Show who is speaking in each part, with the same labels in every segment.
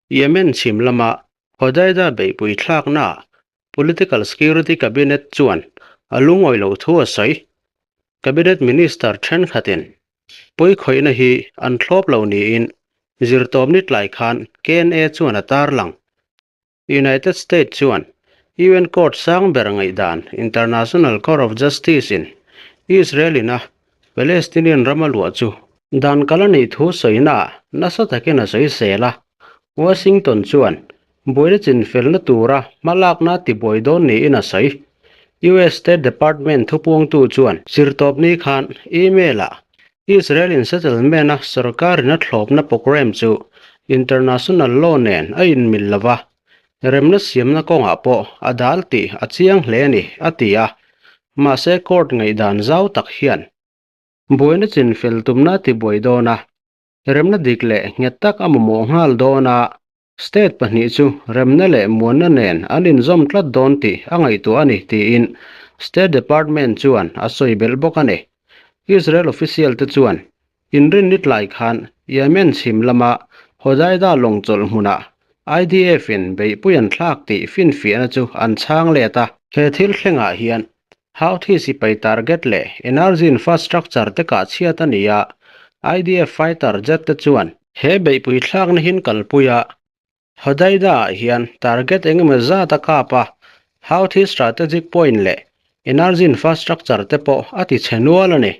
Speaker 1: Yemen chhim lama Hodeidah beihpui thlaknaah Political Security Cabinet chuan a lungawi loh thu a sawi. Cabinet Minister thenkhatin pawikhawihna hi an thlawp lo niin zirtawpni tlai khan KNA chuan a tarlang. United States chuan UN court sang ber ngaihdan International Court of Justice in Israel in a Palestinian ram a luah chu dan kal a nih thu sawina nasa takin a sawi sel a. Washington chuan buaina chinfelna tura hmalakna tibuai dawn niin a sawi. US State Department thupuangtu chuan zirtawpni khan email-ah Israel in settlement a sorkarin a thlawpna programme chu international law nen a inmil lo va, remna siamna kawngah pawh a dal tih a chiang hle a ni, a ti a. Mahse court ngaihdan zau tak hian buaina chinfel tumna a tibuai dawn a, remna dik leh nghet tak a mamawh nghal dawn a, State pahnih chu remna leh muanna nen an inzawm tlat dawn tih a ngaihtuah a ni tiin State Department chuan a sawi belh bawk a ni. Israel official te chuan inrinni tlai khan Yemen chhim lama Hodeidah lawng chawlh hmunah IDF in beihpui an thlak tih finfiahna chu an chhang let a. He thil thlengah hian Houthi sipai target leh energy infrastructure te kah chhiat a ni a, IDF fighter jet te chuan He beihpui thlakna hin kalpuia Hodeidah ah hian target eng emaw zat a kap a, Houthi strategic point leh energy infrastructure te pawh a ti chhe nual a ni.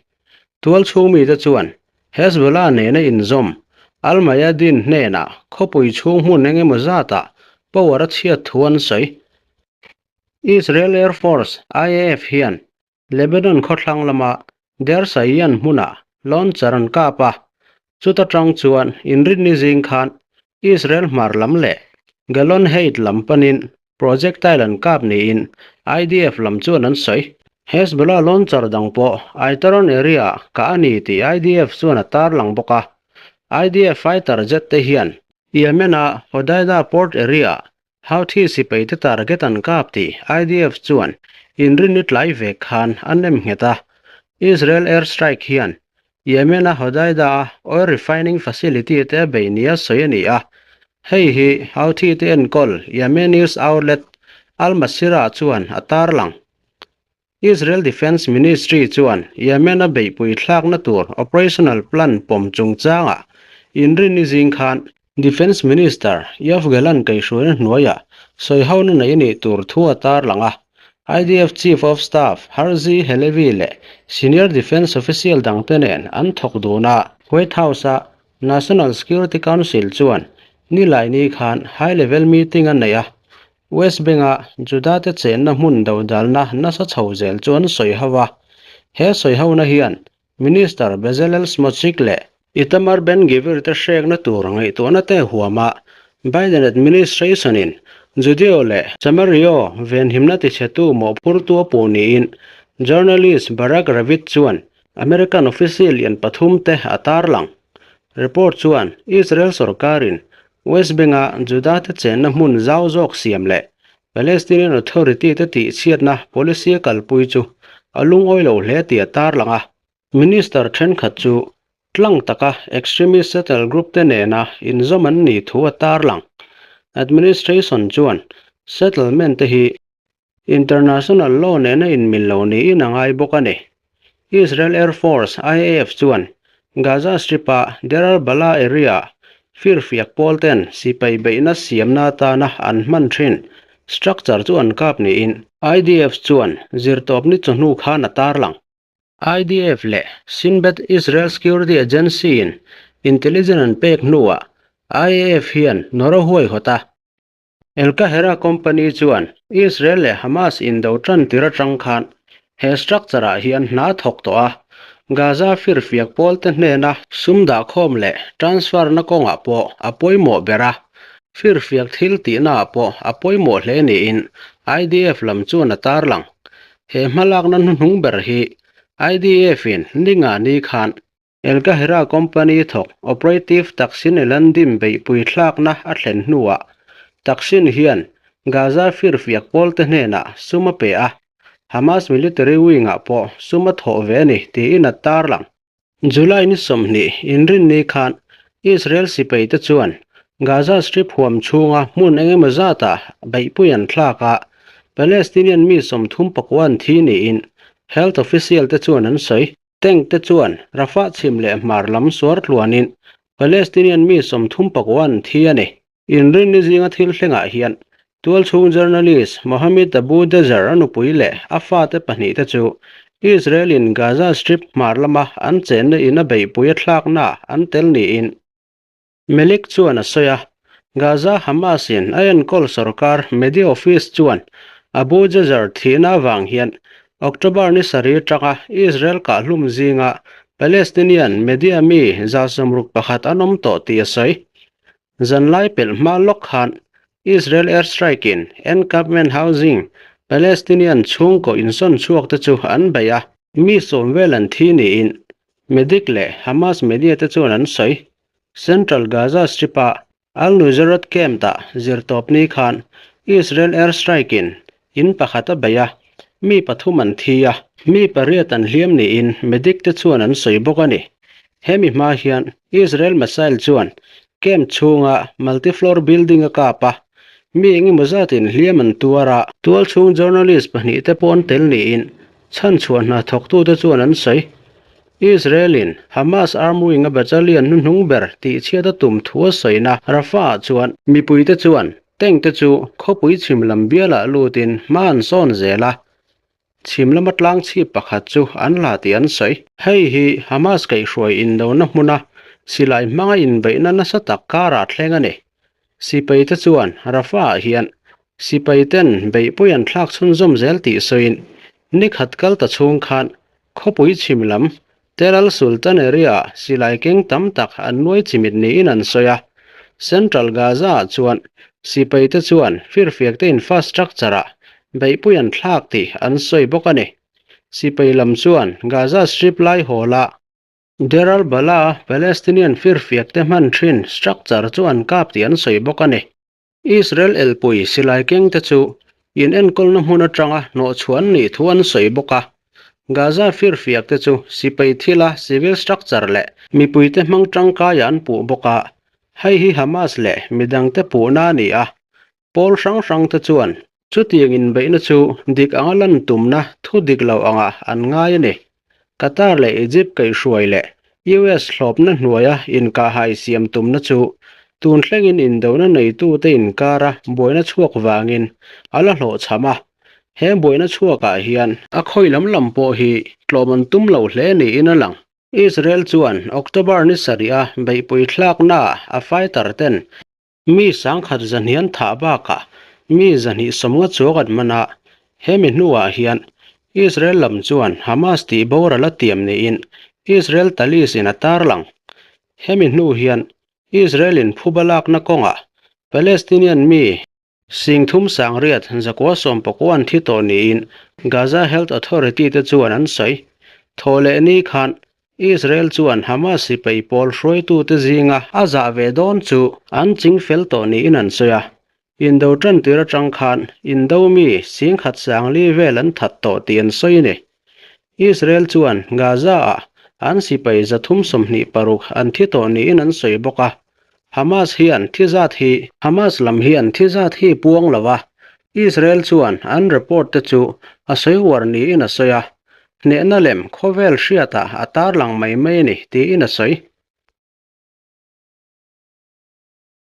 Speaker 1: Tual chhung mite chuan Hezbollah nena inzawm Al Mayadeen hnenah khawpui chhung hmun eng emaw zatah power a chhiat thu an sawi. Israel Air Force, IAF, hian Lebanon khawthlang lama Deir Sayyan hmunah launcher an kap a, chuta tang chuan inrinni zing khan Israel hmar lam leh Galon Height lam panin projectile an kap niin IDF lam chuan an sawi. Hezbollah launcher dang pawh Aitaron area-ah kah a ni tih IDF chuan a tarlang bawk a. IDF fighter jet te hian Yemen-a Hodeidah port area-ah Houthi sipai te target an kap tih IDF chuan inrinni tlai ve khan a nem nghet a. Israel air strike hian Yemen-a Hodeidah-a oil refining facility te a bei nia sawi a ni a. Hei hi Houthi te enkawl Yemen news outlet Al Masirah chuan a tarlang. Israel Defence Ministry chuan Yemen-a beihpui thlakna tur operational plan pawm chungchangah inrinni zing khan Defence Minister Yoav Gallant kaihhruaina hnuaiah sawihona nei a nih tur thu a tarlang a. IDF Chief of Staff Herzi Halevi leh senior defence official dangte nen an thawk dun a. White House-a National Security Council chuan Nilaini khan high-level meeting a nei a, West Bank-a Juda-te chenna hmun dodalna nasa chho zel chu an sawi ho a. He sawi hona hian Minister Bezalel Smotrich leh Itamar Ben-Gvir te hrekna tur ngaihtuahna te huama Biden administration-in Judeo leh Samario venhimna tichhetu mawhphurtu a puh niin journalist Barak Ravid chuan American official lian pathum te a tarlang. Report chuan Israel sorkarin West Bank-a Juda-te chenna hmun zau zawk siam leh Palestinian Authority te tihchhiatna policy a kalpui chu a lungawi lo hle tih a tarlang a. Minister thenkhat chu tlang taka extremist settle group te nena inzawm an nih thu a tarlang. Administration chuan settlement te hi International law nena inmil lo niin a ngai bawk a ni. Israel Air Force, IAF, chuan Gaza Strip-a Deir al-Balah area-ah firfiak pawl ten sipai beihna siamna atana an hman thin structure chu an kap niin IDF chuan zirtawpni chawhnu khan a tarlang. IDF leh Shin Bet Israel Security Agency-in intelligence an pek hnuah IAF hian nawr a huaihawt a. El Kahera company chuan Israel leh Hamas indo tan tir atang khan he structure-ah hian hna thawk tawh a, Gaza firfiak pawlte hnena sum dahkhawm leh transfer-na kawngah pawh a pawimawh ber a, firfiak thil tihnaah pawh a pawimawh hle niin IDF lam chuan a tarlang. He hmalakna hnuhnung ber hi IDF-in ninga ni khan El Kahira company thawk operative Taksin Elandim beihpui thlakna a thlen hnuah Taksin hian Gaza firfiak pawlte hnenah sum a pe a, Hamas military wing-ah pawh sum a thawh ve a ni tiin a tarlang. July ni 20 inrinni khan Israel sipaite chuan Gaza Strip huam chhunga hmun eng emaw zatah beihpui an thlak a, Palestinian mi 34 an thi niin health official te chuan an sawi. Tank te chuan Rafah chhim leh hmar lam suar tluanin Palestinian mi 34 an thi a ni. Inrinni zinga thil thlengah hian tualchhung journalist Mohammed Abu Dezer a nupui leh a fate pahnihte chu Israel-in Gaza Strip hmar lama an chenna in a beihpui a thlaknaah an tel niin Melik chuan a sawi a. Gaza Hamas-in a enkawl sorkar media office chuan Abu Jezer thihna avang hian October ni sarih atanga Israel kahhlum zinga Palestinian media mi 61 an awm tawh tih a sawi. Zanlai pelh hma lawk khan Israel airstrike-in encampment housing Palestinian chhungkaw insawn chhuak te chu an bei a. Mi sawm vel an thi niin Medic leh Hamas media te chuan an sawi. Central Gaza Strip-a Al Nuseirat camp-ah zirtawpni khan Israel airstrike-in in pakhat a bei a, mi pathum an thi a, mi pariat an hliam niin medic te chuan an sawi bawk a ni. Hemi hma hian Israel missile chuan camp chhunga multi-floor building a kap a, mi engemaw zatin hliam an tuar a. Tualchhung journalist pahnih te pawh an tel niin chhanchhuah hna thawktute chuan an sawi. Israel-in Hamas arm wing-a battalion hnuhnung ber tihchhiat a tum thu a sawina Rafah-ah chuan mipuite chuan tank te chu khawpui chhim lam bialah lutin hma an sawn zel a, chhim lama tlang chhip pakhat chu an hla tih an sawi. Hei hi Hamas kaihhruai indona hmuna silai hmanga inbeihna nasa tak karah thleng a ni. Sipai te chuan Rafah-ah hian sipai ten beihpui an thlak chhunzawm zel tih sawiin ni khat kal ta chhung khan Khawpui chhim lam, Tel Al Sultan area-ah silai keng tam tak an nuai chimit niin an sawi a. Central Gaza-ah chuan sipai te chuan firfiakte infrastructure-ah beihpui an thlak tih an sawi bawk a ni. Sipai lam chuan Gaza Strip lai hawla Deir al-Balah Palestinian firfiakte hman thin structure chu an kap tih an sawi bawk a ni. Israel elpui silai keng te chu in enkawlna hmun atanga hnawhchhuah an nih thu an sawi bawk a. Gaza firfiak te chu sipai thila civil structure leh mipuite hmang tangkaia an puh bawk a, hei hi Hamas leh midangte puhna a ni a. Pawl hrang hrang te chuan chutiang inbeihna chu dik anga lan tumna thu dik lo angah an ngai a ni. Qatar leh Egypt kaihhruai leh US hlawpna hnuaia inkahhai siam tumna chu tun thlengin indona neitute inkara buaina chhuak vangin a la hlawhchham a. He buaina chhuakah hian a khawi lam lam pawh hi tlawm an tum lo hle niin a lang. Israel chuan October ni sarih a beihpui thlaknaah a fighter ten Mi 1100 thah bakah mi 250 chuang an man a, hemi hnuah hian Israel lam chuan Hamas tih boral a tiam niin Israel Talis in a tarlang. Hemi hnu hian Israel in phuba lakna kawngah Palestinian mi 3890 an thi tawh niin Gaza Health Authority te chuan an sawi. Thawhleh ni khan Israel chuan Hamas sipai pawl hruaitute zinga a zah ve dawn chu an ching fel tawh niin an sawi a. Indo tan tir atang khan Indo mi 10,040 vel an that tawh tih an sawi a ni. Israel chuan Gaza-ah an sipai 326 an thi tawh niin an sawi bawk a. Hamas hian thi zat hi Hamas lam hian thi zat hi puang lo a, Israel chuan an report te chu a sawi uar niin a sawi a. Hnehna lem khawvel hriatah a tarlang mai mai a ni tiin a sawi.